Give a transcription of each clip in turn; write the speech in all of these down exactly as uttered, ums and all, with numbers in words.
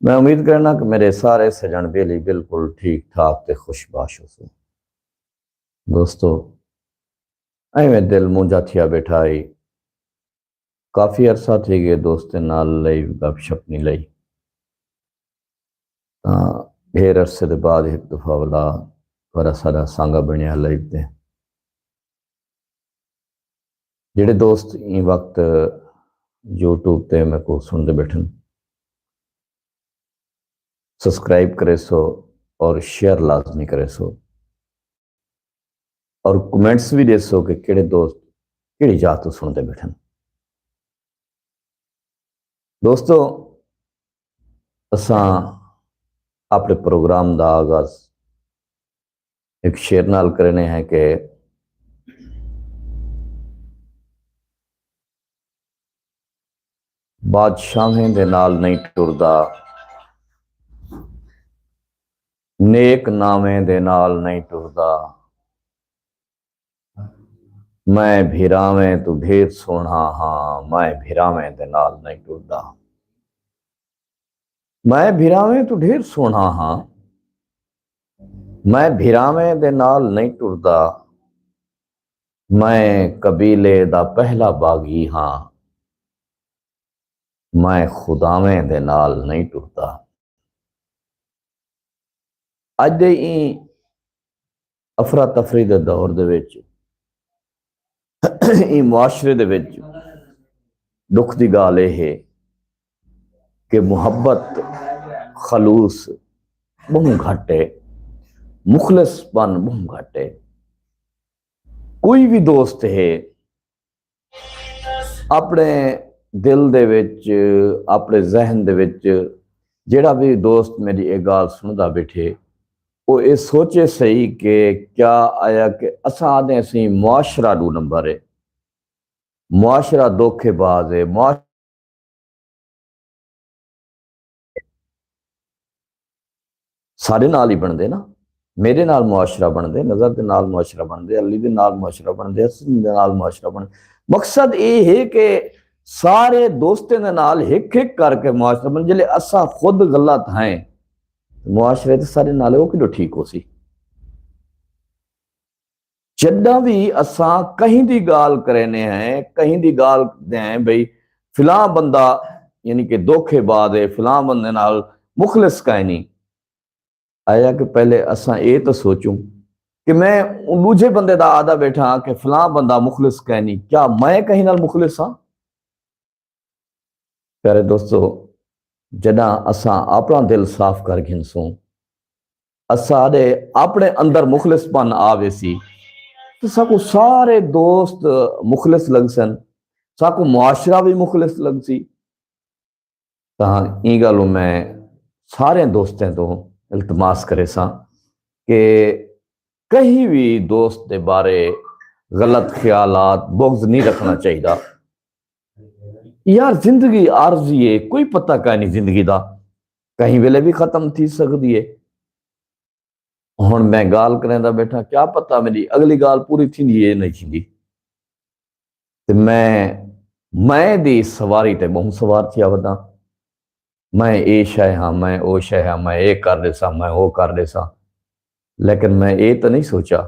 میں امید کرنا کہ میرے سارے سجن بیلی بالکل ٹھیک ٹھاک تے خوش باش ہو سو۔ دوستو، ایویں دل مونجا تھیا بیٹھا ہے۔ کافی عرصہ تھی گئے دوستیں نال لئی گپ شپ نہیں لئی۔ تاں ڈھیر عرصے دے بعد ایک دفعہ ولا تھوڑا سارا سانگا بنیا لائیو تے۔ جڑے دوست این وقت یوٹیوب تے میں کو سن دے بیٹھن، سبسکرائب کرے سو اور شیئر لازمی کرے سو اور کمنٹس بھی دے سو کہ کہڑے دوست کہڑی جات تو سن دے بیٹھن۔ دوستو، اساں اپنے پروگرام دا آغاز ایک شعر نال کرنے ہیں کہ بادشاہیں دے نال نہیں ٹردا، نیک ناویں دے نال نہیں ٹردا، میں بھراویں تو ڈھیر سوہنا ہاں، میں بھراویں دے نال نہیں ٹردا۔ میں بھراویں تو ڈھیر سوہنا ہاں، میں بھراویں دے نال نہیں ٹردا۔ میں قبیلے دا پہلا باغی ہاں، میں خداویں دے نال نہیں ٹردا۔ اج دے این افراتفری دے دور دے وچ، این معاشرے دے وچ ڈکھ دی گال اے ہے کہ محبت، خلوص بہوں گھٹ ہے، مخلص پن بہوں گھٹ ہے۔ کوئی بھی دوست ہے، اپنے دل دے وچ، اپنے ذہن دے وچ جیڑا بھی دوست میری یہ گال سندا بیٹھے، وہ یہ سوچے سہی کہ کیا آیا کہ اساں آدھے سی معاشرہ دو نمبر ہے، معاشرہ دھوکے باز ہے، معاشرہ سارے نال ہی بندے نا۔ میرے نال معاشرہ بندے، نظر دے نال معاشرہ بندے، علی دے نال معاشرہ بندے، حسن دے نال معاشرہ بندے۔ مقصد یہ ہے کہ سارے دوستیں دے نال ہک ہک کر کے معاشرہ بن جلے اساں خود غلط ہیں، معاشرے تے سارے نال وہ کلو ٹھیک ہو سی۔ جڈاں بھی اساں کہیں دی گال کرینے ہیں، کہیں دی گال دے ہیں بھئی فلاں بندہ یعنی کہ دھوکے باز ہے، فلاں بندے نال مخلص کائنی، آیا کہ پہلے اساں اے تو سوچوں کہ میں ڈوجھے بندے دا آدھا بیٹھا ہاں کہ فلاں بندہ مخلص کائنی، کیا میں کہیں نال مخلص ہاں؟ پیارے دوستو، جڈاں اساں اپنا دل صاف کر گھنسوں، اساڈے اپنے اندر مخلص پن آ ویسی، تو ساکو سارے دوست مخلص لگ سن، ساکو معاشرہ بھی مخلص لگ سی۔ تاں ایں گالوں میں سارے دوستیں تو التماس کرے ساں کہ کہیں بھی دوست دے بارے غلط خیالات، بغض نہیں رکھنا چاہیے۔ یار، زندگی عارضی ہے، کوئی پتہ کائنی زندگی دا، کہیں ویلے بھی ختم تھی سکدی ہے۔ ہن میں گال کریندا بیٹھا، کیا پتہ میری اگلی گال پوری تھیندی ہے یا نہیں تھیندی۔ تے میں، میں دی سواری تے بہوں سوار تھیا وداں۔ میں اے شے ہاں، میں او شے ہاں، میں اے کر ڈیساں، میں او کر ڈیساں۔ لیکن میں اے تاں نہیں سوچا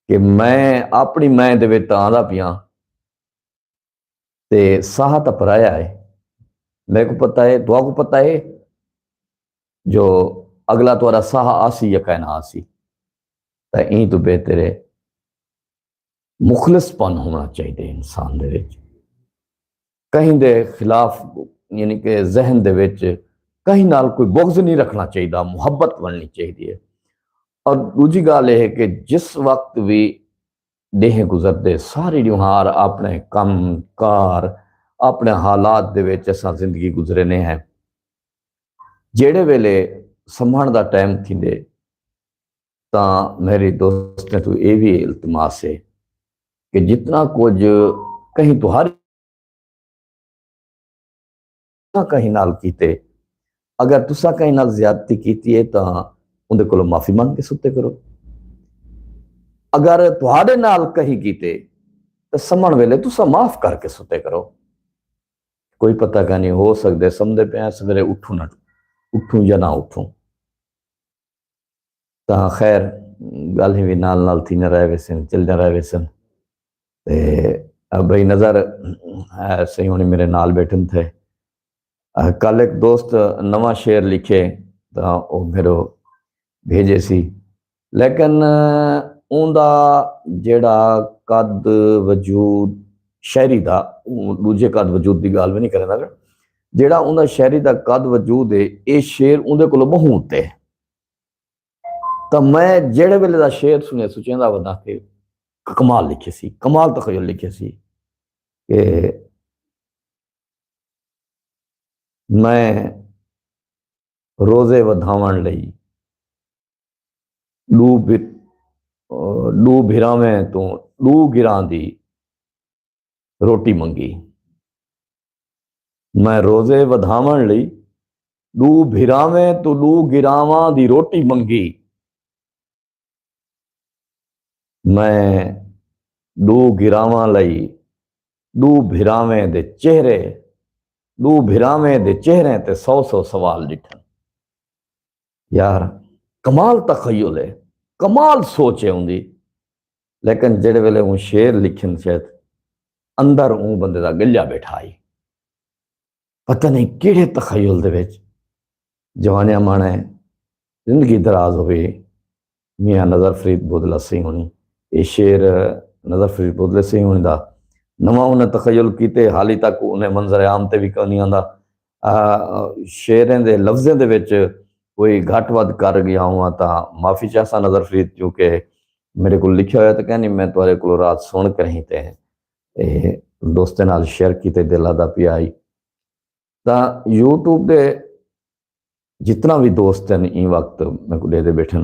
کہ میں اپنی میں دے وچ تاں آندا پیاں تے ساہ تاں پرایا ہے۔ میرے کو پتہ ہے، تہاکوں پتہ ہے جو اگلا تہاڈا ساہ آسی یا کائنا آسی۔ تاں ایں تو بہتر ہے مخلص پن ہونا چاہیے انسان دے وچ۔ کہیں دے خلاف، یعنی کہ ذہن دے وچ کہیں نال کوئی بغض نہیں رکھنا چاہیے، محبت بننی چاہیے۔ اور دوجی گال یہ ہے کہ جس وقت بھی ڈیہہ گزردے، ساری ڈیہاڑ اپنے کم کار، اپنے حالات دے وچ اساں زندگی گزرنے ہیں۔ جیڑے ویلے سمجھن دا ٹائم تھیندے، تاں میرے دوستیں تو اے بھی التماس ہے کہ جتنا کچھ کہیں تہاڈی کہیں نال کیتے، اگر تساں کہیں نال زیادتی کیتی ہے تاں اوندے کولوں معافی منگ کے ستے کرو۔ اگر تہاڈے نال کہیں کیتے تاں سمن ویلے تساں معاف کر کے ستے کرو۔ کوئی پتہ کائنی، ہو سکدے سمدے پئے ہیں سویرے اٹھو نہ۔ اٹھوں یا نہ اٹھوں۔ تاں خیر، ڳالھیں وی نال نال تھیندیاں رہ ویسن، چلدیاں رہ ویسن۔ تے بھائی نظر، اے، سئیں ہوݨی میرے نال ٻیٹھن تھے۔ اے، کل ہک دوست نواں شعر لکھے تاں او میرو بھیجے سی، لیکن اوندا جیڑھا قد وجود شاعری دا، اوں ݙوجھے قد وجود دی ڳالھ وی نہیں کریندا، جیڑھا اوندا شاعری دا قد وجود ہے، اے شعر اوندے کولوں ٻہوں اتے ہے۔ تاں میں جیڑھے ویلے دا شعر سݨے سوچیندا وداں کہ کمال لکھے سی، کمال تخیل لکھے سی کہ میں روزے ودھاوݨ لئی ݙو بھر-، ݙو بھراویں توں ݙو گراں دی روٹی منگی۔ میں روزے ودھاوݨ لئی ݙو بھراویں توں ݙو گراواں دی روٹی منگی۔ میں ݙو گراواں لئی ݙو بھراویں دے چہرے، ݙو بھراویں دے چہریں تے سو سو سوال ݙٹھن۔ یار، کمال تخیل ہے، کمال سوچ ہے اوندی۔ لیکن جیڑھے ویلے اوں شعر لکھن شاید اندر اوں بندے دا ڳلیا ٻیٹھا ہئی۔ پتہ نہیں کیڑھے تخیل دے وچ جوانیاں ماݨے، زندگی دراز ہووے۔ میاں نظر فرید بودلہ سئیں ہوݨی، اے شعر نظر فرید بودلہ سئیں ہوݨی دا نواں انہیں تخیل کیتے، حالی تک انہیں منظر عام تے وی کونی آندا۔ آ، شعریں دے لفظیں دے وچ کوئی گھٹ ودھ کر ڳیا ہواں تاں معافی چاہساں نظر فرید، کیونکہ میرے کول لکھیا ہویا تاں کینی، میں تہاݙے کولوں رات سݨ کر ہی تے اے دوستیں نال شیئر کیتے، دل آہدا پیا ہئی۔ تاں یوٹیوب دے جتنا وی دوست ہن، ایں وقت میکوں ݙیہدے ٻیٹھن،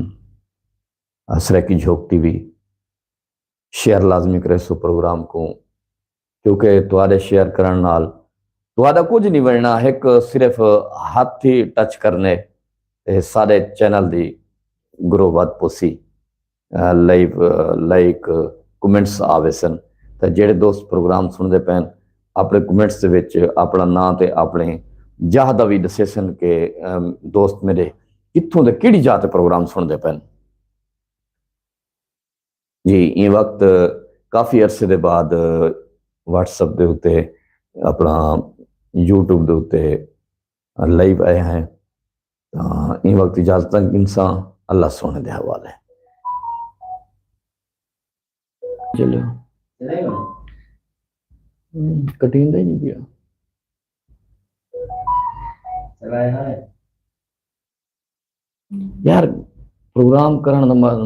سرائیکی جھوک ٹی وی، شیئر لازمی کریسو پروگرام کوں، کیونکہ تہاݙے شیئر کرݨ نال تہاݙا کجھ نہیں ونڄݨا، ہک صرف ہتھ ہی ٹچ کرݨے تے سارے چینل دی گروتھ ودھ پوسی۔ آ، لائیو، آ، لائک، کمنٹس آ ویسن۔ تے جیڑھے دوست پروگرام سݨدے پئن، اپݨے کمنٹس دے وچ اپݨا ناں تے اپݨے جاہ دا وی ݙسیسن کہ، ام، دوست میرے کتھوں دے کیڑھی جاہ تے پروگرام سݨدے پئن۔ جی، ایں وقت کافی عرصے دے بعد واٹس ایپ دے اتے، اپݨا یوٹیوب دے اتے لائیو آئے ہیں۔ تاں ایں وقت اجازت گھنساں، اللہ سوہݨے دے حوالے۔ چلو۔ ہم، کٹیندا ہی نہیں پیا۔ یار، پروگرام کرݨ دا م-، مزہ